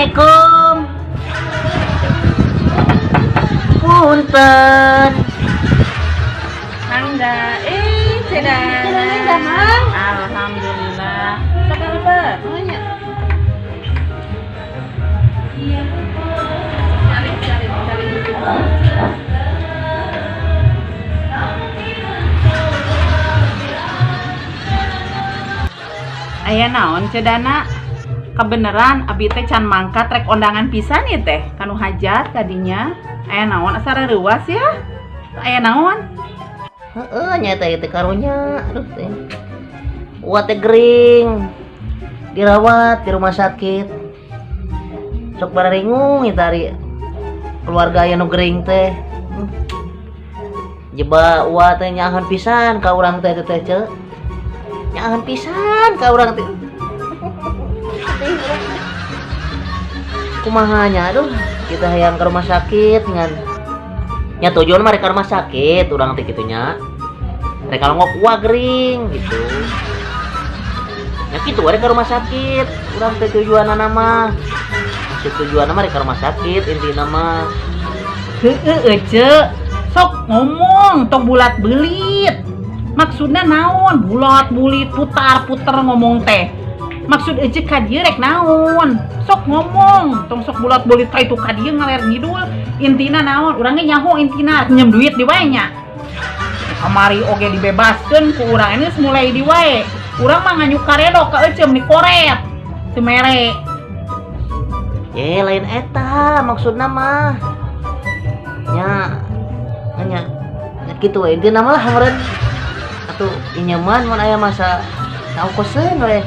Assalamualaikum. Punten. Mangga, eh, Ceu Dana. Mang. Alhamdulillah. Sok kalebet. Oh nya. Calik, calik, calik. Aya naon, Ceu Dana? Kebeneran abi teh can mangkat, rek ondangan pisan ieu teh kanu hajat tadinya. Aya naon asa reuwas ya? Aya naon? Heeh, nya teh teh karunya. Aduh teh. Uwa teh gering. Dirawat di rumah sakit. Sok bararingung ieu tari keluarga aya nu gering teh. Jeba uwa teh nyaaheun pisan ka urang teh teh, Ceu. Nyaaheun pisan ka urang teh. Kumaha nya, aduh, kita hayang ke rumah sakit ngan nya tujuan mah rek ka rumah sakit urang teh kitu nya. Rek ngalongok uwa gering gitu. Ya kitu rek ke rumah sakit urang teh tujuanna mah. Maksud tujuanna mah rek ke rumah sakit intina mah. Heeh, Ece. Sok ngomong tong bulat belit. Maksudna naon? Bulat bulit putar puter ngomong teh. Maksud Ece ka dieu rek naon? Sok ngomong, tong sok bulat bulit ka itu ka dieu ngaler ngidul. Intina naon? Urang ge nyaho intina nginjem duit di wae nya. Kamari oge dibebaskeun ku urang, ini geus mulai di wae. Urang mah nganyuk karedo ka Ece meni koret. Teu mere. Eh, lain eta maksudna mah. Nya nya nya kitu we intina mah lah meureun. Atuh inyeman mun aya masa saokoseun we.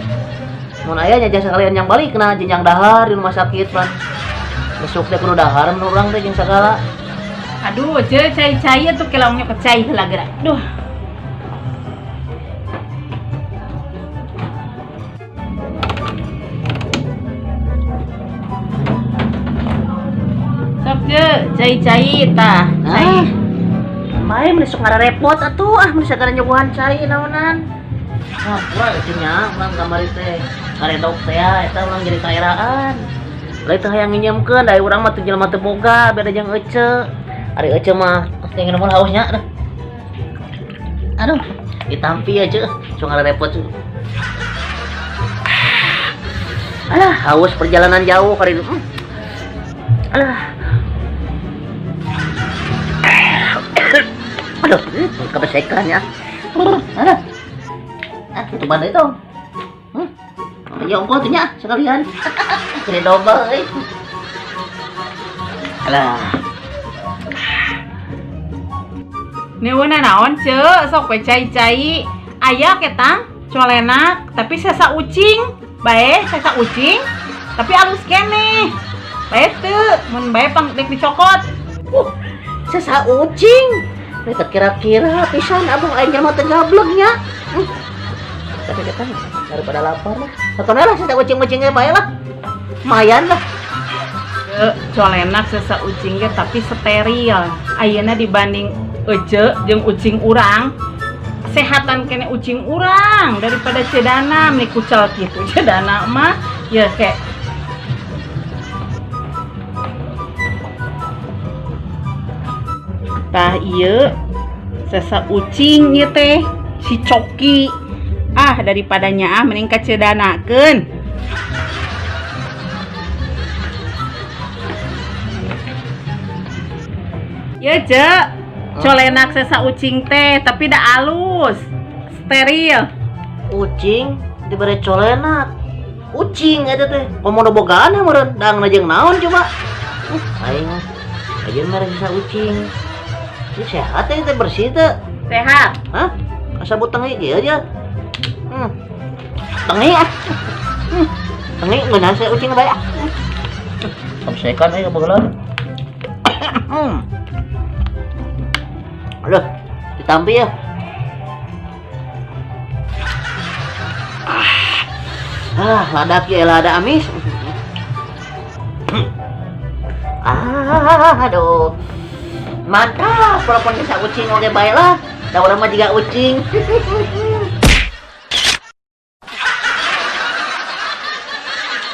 Mun aya nya jasa kalian yang balik na jenjang dahar di rumah sakit pan. Besok teh kudu dahar mun urang teh jeung sagala. Aduh, Ceu, cai-cai atuh kelongnya ke cai heula geura. Duh. Sok, Ceu, cai-cai tah. Cai. Ah. Bae mun sok ngarepot atuh ah mun sagala nyuguhan cai naonan. Ah, kurang eta nya urang kamari teh. Karedok teh ya, eta urang jadi kaeraan. Lain teh hayang nginjemkeun da urang mah teu jelema teu boga, beda jeung Ece. Ari Ece mah teh ngeuneuh hausnya aduh. Aduh, ditampi aja, sok ngarepot. Alah, haus perjalanan jauh kali itu. Alah. Aduh, kebesekan ya. Aduh. Ah, itu mana itu? Ya ongkoh tuh nya sekalian. Jadi double euy. Alah. Neueunna naon, Ceu? Sok we cai-cai. Aya ketang colenak tapi sesa ucing. Bae sesa ucing tapi alus keneh. Bae teu, mun bae pang dek dicokot. Sesa ucing. Mereka kira-kira pisan abang aing jelema teh gablek nya. Tapi kita daripada lapar lah. Tonton lah sesa ucing-ucingnya bae lah. Lumayan lah. Ceu, colenak sesa ucing ge tapi steril. Ayeuna dibanding Ece jeung ucing urang, sehatan kene ucing urang daripada Ceu Dana meni kucel kitu. Ceu Dana mah ya kayak tah ieu sesa ucing ieu teh si Coki. Ah, daripada nyaah mending ka Ceu Danakeun. Ya, Cek. Colenak sesa ucing teh tapi dah alus, steril. Ucing diberi colenak. Ucing eta teh. Komo nu bogaan ya meureun, dang jeung naon coba. Aing aja mere sesa ucing. Ini sehat ya teh, bersih teh. Sehat. Hah? Asa butengi kieu aja. Tengi ah. Tengi ngeunah saya ucing bae ah. Samsekan euy kebetulan. Aduh, ditampi ya. Ah, lada ya, lada amis. Ah, aduh. Mantap, walaupun bisa ucing oge bae lah. Da urang mah jiga ucing.